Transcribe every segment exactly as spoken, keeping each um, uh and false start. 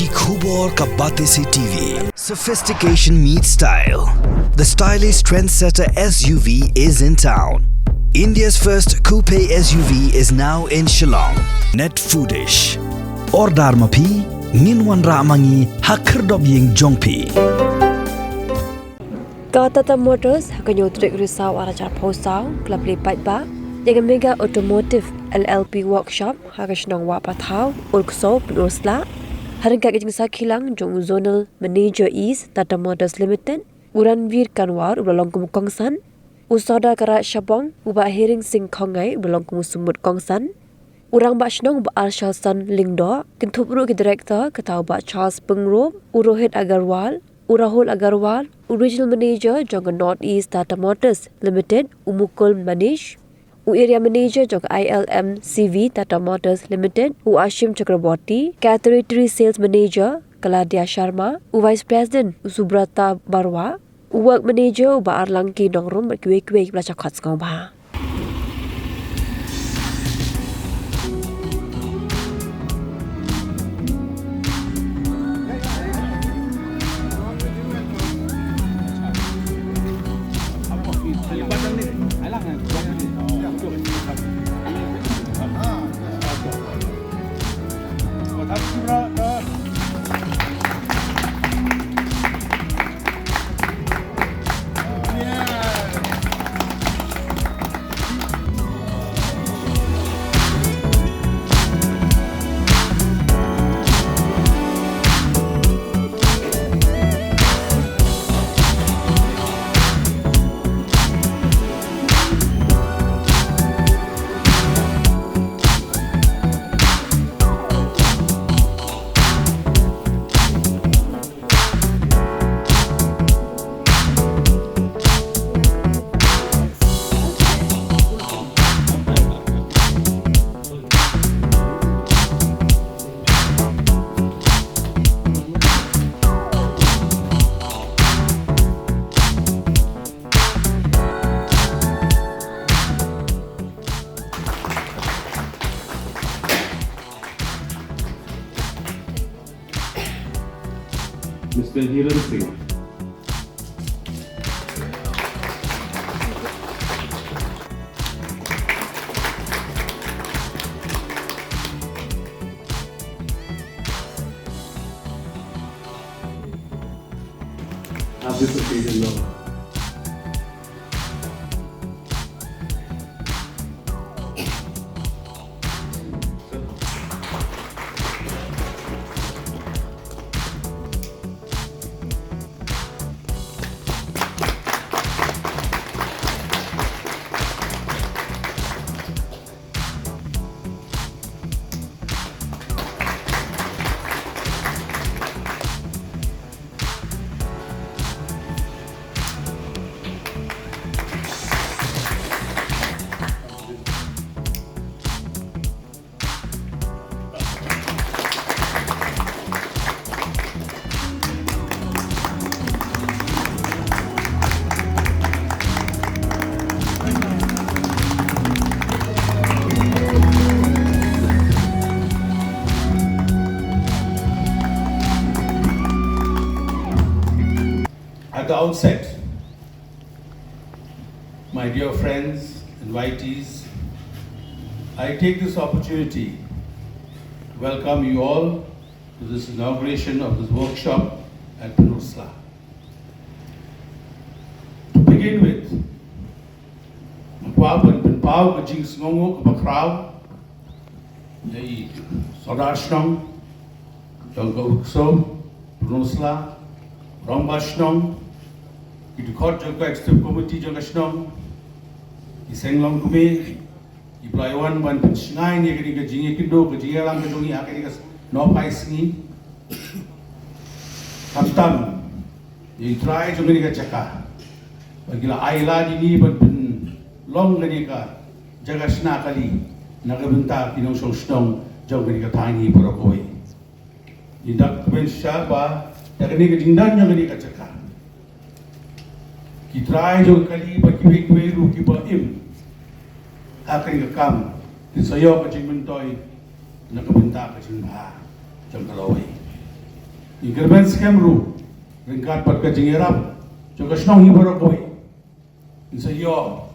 Khubor ka Batesi T V. Sophistication meets style. The stylish trendsetter S U V is in town. India's first coupe S U V is now in Shillong. Net Foodish. Order ma phi, ngin wanrah ma ngi ha khyrdop ïing jong phi. Ka Tata Motors ha ka hynñiew tarik Risaw ar hajar arphew saw ka la plie paidbah ïa ka Mega Automotive L L P Workshop ha ka shnong Wahpathaw, Urksew, Pynursla. Ha ryngkat ka jingsakhi lang jong u Zonal Manager East, Tata Motors Limited, u Ranveer Kanwar uba la long kum u kongsan, u Sordar Kara Shabong, u Bah Hering Singh Khongngai uba la long kum u sumut kongsan, u Rangbah Shnong u Bah Arshalson Lyngdoh, kynthup ruh ki Director, kata u Bah Charles Pyngrope, u Rohit Agarwal, u Rahul Agarwal, u Regional Manager jong ka North East Tata Motors Limited, u Mukul Manish, u Area Manager jong ka I L M C V Tata Motors Limited, u Ashim Chakraborty, ka Territory Sales Manager, ka Ladia Sharma, u Vice President, u Subrata Barua, u Work Manager, u Bah Arlangki Nongrum, bad kiwei kiwei kiba la shah khot sngewbha. Mister Hiren Singh. Have this occasion now. At the outset, my dear friends, invitees, I take this opportunity to welcome you all to this inauguration of this workshop at Pynursla. To begin with, nga kwah ban pynpaw ka jingsngewnguh kaba khraw ïa i Sordar Shnong jong ka Urksew, Pynursla, Rangbah Shnong, ki dkhot jong ka Executive Committee jong ka shnong, ki seng longkmie, kiba la wan ban pynshngaiñ ïa kane ka jingïakynduh, ka jingïalang ka jong ngi ha kane ka nohphai sngi. Khamtam ïa i trai jong kane ka jaka ba ki la ai lad ïa ngi ban pynlong kane ka jaka shna kali na ka bynta ki nongshong shnong jong kane ka thaiñ baroh kawei. Ngi da kmen shisha ba da kane ka jingdon jong kane ka jaka, ki trai jong ka kali bad kiwei kiwei ruh kiba im ha kane ka kam kin sa ïoh ka jingmyntoi na ka bynta ka jingbha jong ka lawei. Ngi kyrmen skhem ruh ryngkat bad ka jingïarap jong ka shnong hi baroh kawei, ngin sa ïoh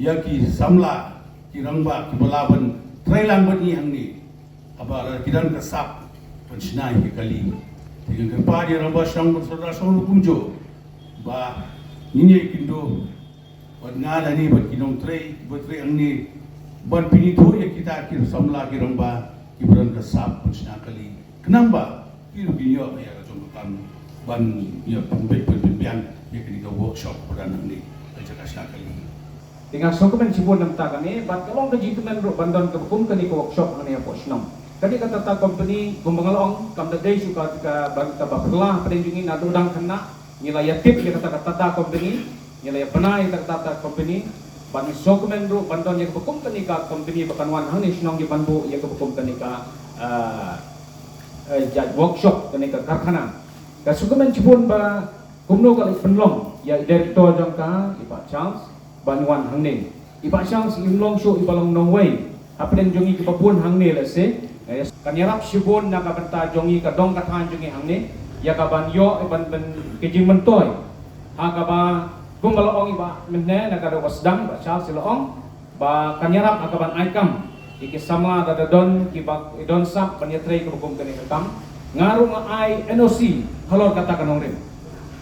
ïa ki samla, ki rangbah kiba lah ban trei lang bad ngi hangne, haba la ki don ka sap ban shna ïa ki kali. Te ngi kyrpad ïa rangbah shnong bad sordar shnong ruh kumjuh ba ngin ïa kynduh bad nga lane bad ki nongtrei kiba trei hangne ban pynithuh ïa kita ki samla, ki rangbah kiba don ka sap ban shna kali, khnang ba ki ruh kin ïoh ïa ka jong ka kam ban ïa pynbeit pynbiang ïa kane ka workshop ba don hangne, ka jaka shna kali. Te nga sngewkmen shibun na ka bynta kane, bad ka long ka jingkmen ruh ban don kaba kum kane ka workshop hangne hapoh shnong. Kane ka Tata Company, kumba nga la ong, kam da dei shuh ka, ka, ba, kaba phylla hapdeng jong ngi, naduh dang khynnah ngi la ïa tip ïa kata ka Tata Company, ngi la ïa bna ïa kata ka Tata Company. Bad ngi sngewkmen ruh ban don ïa kaba kum kane ka company ba kan wan hangne shnong ngi ban buh ïa kaba kum kane ka, ah, eh, jait workshop, kane ka karkhana. Nga sngewkmen shibun ba kumno ka la pynlong ïa i director jong ka, i Bah Charles, ban wan hangne. I Bah Charles im long shuh iba long nongwei hapdeng jong ngi kiba bun hangne lehse. Eh, kan ïarap shibun na ka bynta jong ngi, ka dong ka thaiñ jong ngi hangne, ïa ka ban ïoh, eh, ban, ban ka jingmyntoi ha kaba, kumba la ong i Bah mynne, na ka dei ba sdang, Bah Charles i la ong ba kan ïarap ha ka ban ai kam ïa ki samla da, da don kiba, i don sap ban ïatrei kaba kum kane ka kam. Nga ruh nga ai N O C halor kata ka nongrim,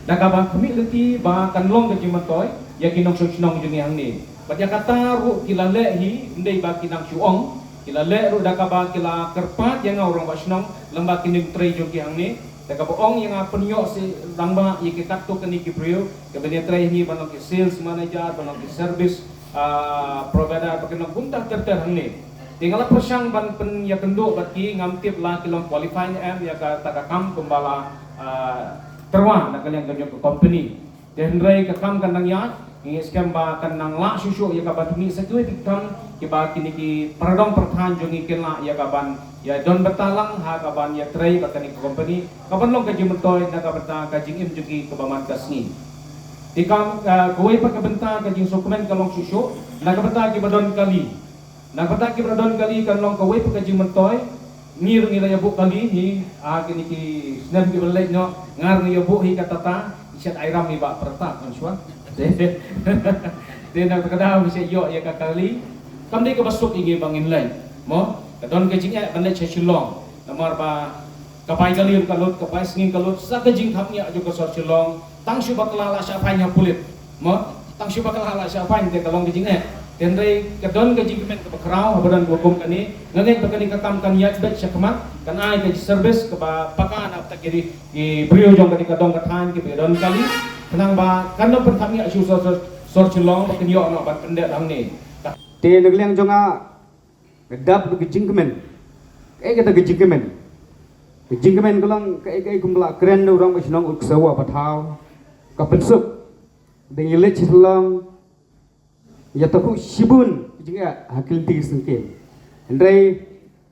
da kaba khmih lynti ba kan long ka jingmyntoi ïa ki nongshong shnong jong ngi hangne. Bad ïa kata ruh ki la leh hi, ym dei ba ki nang shu ong, ki la leh ruh da kaba ki la kyrpad ïa nga u rangbah shnong lyngba ki nongtrei jong ki hangne, da kaba ong ïa nga pynïoh seh rangbah ïa kita katto katne ki briew kiba ïatrei hi, ban long ki sales manager, ban long ki service, ah, provider, ba kin long kumta ter ter hangne. Te nga la pyrshang ban pynïakynduh bad ki, ngam tip la ki long qualified ne em ïa kata ka kam kumba la, ah, tyrwa na ka liang ka jong ka company. Te hynrei ka kam kan nang ïaid, ngi ngeit skhem ba kan nang lah shuh shuh ïa ka ban pynmih sa kiwei ki kam kiba kine ki para dong para thaiñ jong ngi kin lah ïa ka ban ïa don bynta lang ha ka ban ïatrei bad kane ka company, ka ban long ka jingmyntoi na ka bynta ka jingim jong ki kaba man ka sngi. Te kam, eh, kawei pat ka bynta ka jingsngewkmen ka long shuh shuh na ka bynta kiba don kali. Na ka bynta kiba don kali kan long kawei pat ka jingmyntoi. Ngi ruh ngi la ïa buh kali hi, ah, kine ki snem kiba leit noh, nga ruh ngi ïa buh hi ka Tata, i shet ai ram i Bah Pratap, kan shuwa. Te na ka da ngi shet ïoh ïa ka kali. Kam dei kaba suk ïa ngi ba ngin leit, mo, ka don ka jingeh ban leit sha Shillong. Namar ba ka bai kali ruh ka lut, ka bai sngewbha ka lut, sa ka jingthap ñiah jong ka sor Shillong. Tang shu bakla la shah fine ha pulit. Mo, tang shu bakla la shah fine te ka long ka jingeh. Te hynrei ka don ka jingkmen kaba khraw haba don ka hukum kane. Nga ngeit ba kane ka kam kan ïaid beit shakhmat, kan ai ka service kaba paka na ka bynta ki, ki briew jong kane ka dong ka thaiñ kiba don kali. Khnang ba kan ym pynthap ñiah shuh sor, sor, sor Shillong ba kin ïoh noh ban pyndep hangne. Te na ka liang jong nga, nga dap ka jingkmen. Kaei kata ka jingkmen? Ka jingkmen ka long kaei kaei kumba la kren da u rangbah shnong, u ksew ba thaw, ka pynsuk. Dang ïaleit sha Shillong, ïa tohkhuh shibun ka jingeh ha ki lynti ki syngkien. Hynrei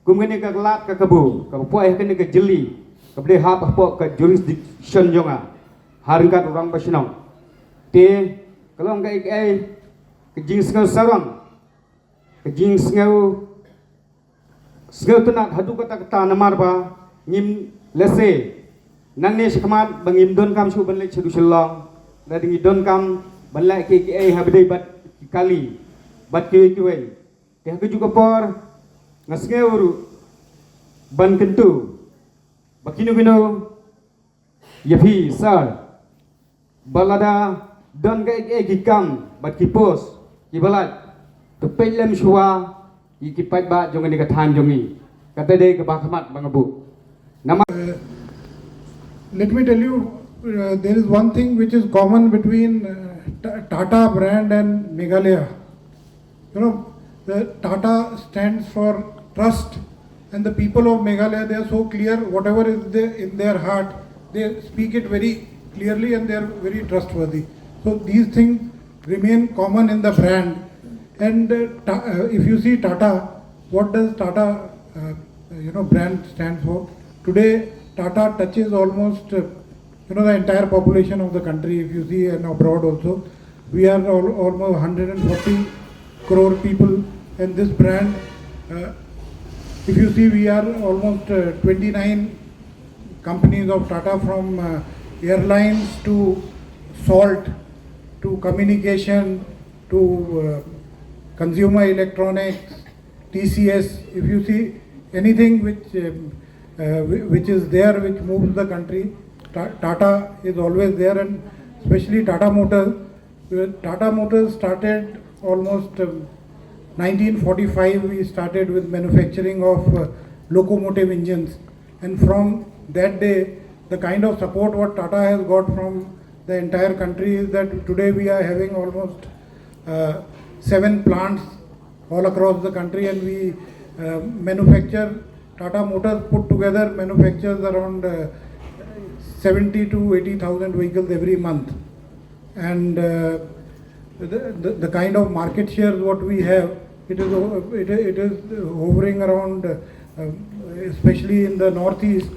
kum kane ka lad ka kabu kaba poi ha kane ka jylli kaba dei hap hapoh ka jurisdiction jong nga, ha ryngkat u rangbah shnong. Te ka long kaei kaei ka jingsngew sarong, ka jingsngew sngewtynnat haduh katta katta namar ba ngim, lehse nangne shakhmat ba ngim donkam shuh ban leit shaduh Shillong, lada ngi donkam ban leh kiei kiei haba dei bad ki kali bad kiwei kiwei. Te ha kajuh ka por nga sngew ruh ban kyntu ba kino kino ïa phi sir, ba lada don kaei kaei ki kam bad ki post kiba lait, to peit lem shuwa ïa ki paidbah jong kane ka thaiñ jong ngi. Kata dei kaba khmat ba nga buh. Namar Uh, let me tell you, uh, there is one thing which is common between, uh, Ta- Tata brand and Meghalaya. You know, the Tata stands for trust, and the people of Meghalaya, they are so clear, whatever is there in their heart, they speak it very clearly and they are very trustworthy. So these things remain common in the brand. And, uh, Ta- uh, if you see Tata, what does Tata, uh, you know, brand stand for? Today, Tata touches almost, uh, you know, the entire population of the country, if you see, and abroad also. We are al- almost one hundred forty crore people, and this brand, uh, if you see, we are almost, uh, twenty-nine companies of Tata, from uh, airlines to salt to communication to uh, consumer electronics, T C S. If you see anything which um, uh, whi- which is there, which moves the country, Ta- Tata is always there, and especially Tata Motors. Uh, Tata Motors started almost um, nineteen forty-five. We started with manufacturing of uh, locomotive engines, and from that day, the kind of support what Tata has got from the entire country is that today we are having almost uh, seven plants all across the country, and we uh, manufacture. Tata Motors put together manufactures around uh, seventy to eighty thousand vehicles every month, and uh, the, the, the kind of market shares what we have, it is o- it, it is hovering around, uh, especially in the northeast,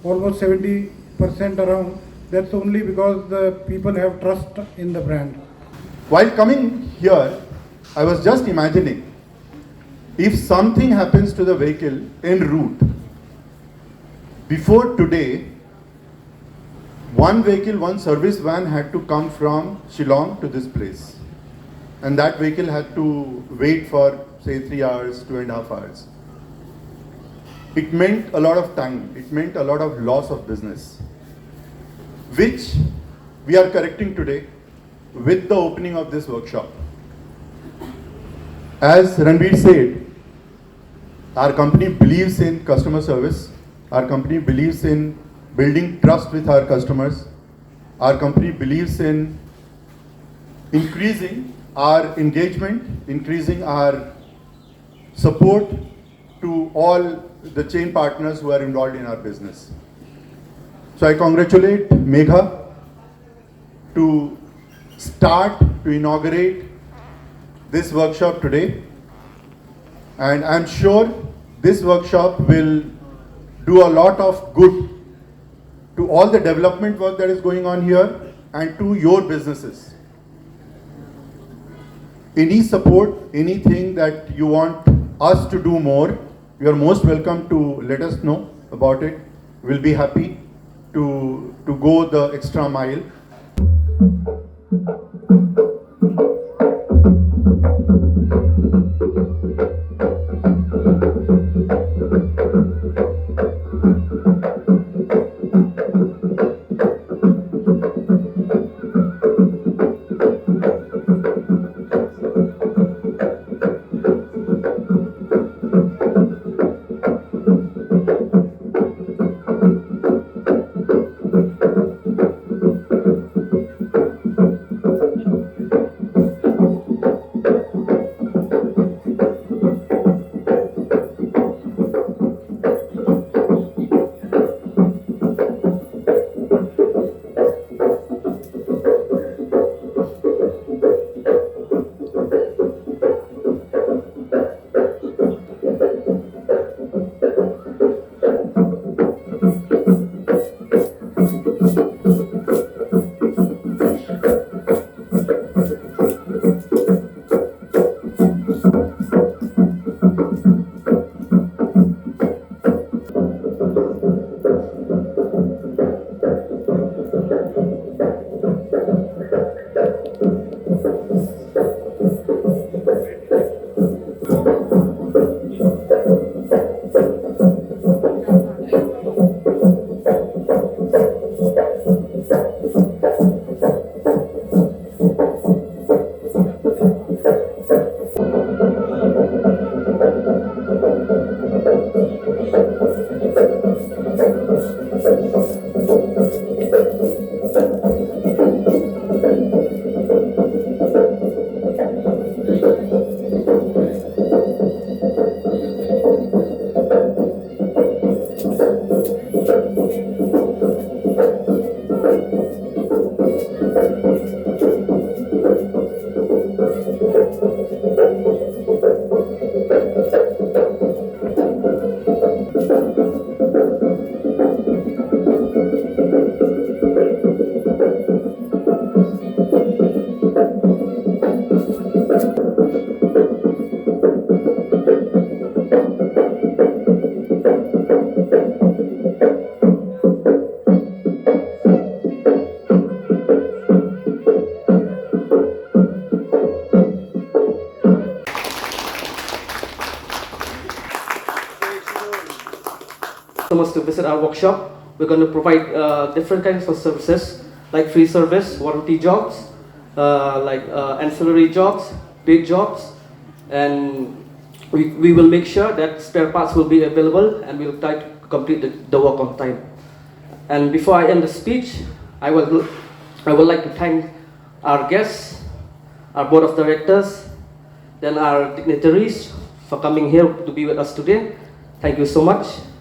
almost seventy percent around. That's only because the people have trust in the brand. While coming here, I was just imagining, if something happens to the vehicle en route, before today, one vehicle, one service van had to come from Shillong to this place. And that vehicle had to wait for, say, three hours, two and a half hours. It meant a lot of time, it meant a lot of loss of business, which we are correcting today with the opening of this workshop. As Ranveer said, our company believes in customer service. Our company believes in building trust with our customers. Our company believes in increasing our engagement, increasing our support to all the chain partners who are involved in our business. So I congratulate Megha to start, to inaugurate this workshop today. And I'm sure this workshop will do a lot of good to all the development work that is going on here and to your businesses. Any support, anything that you want us to do more, you are most welcome to let us know about it. We'll be happy to, to go the extra mile. customers to visit our workshop. We're going to provide uh, different kinds of services like free service, warranty jobs, uh, like uh, ancillary jobs, paid jobs, and we, we will make sure that spare parts will be available and we'll try to complete the, the work on time. And before I end the speech, I will I would like to thank our guests, our board of directors, then our dignitaries for coming here to be with us today. Thank you so much.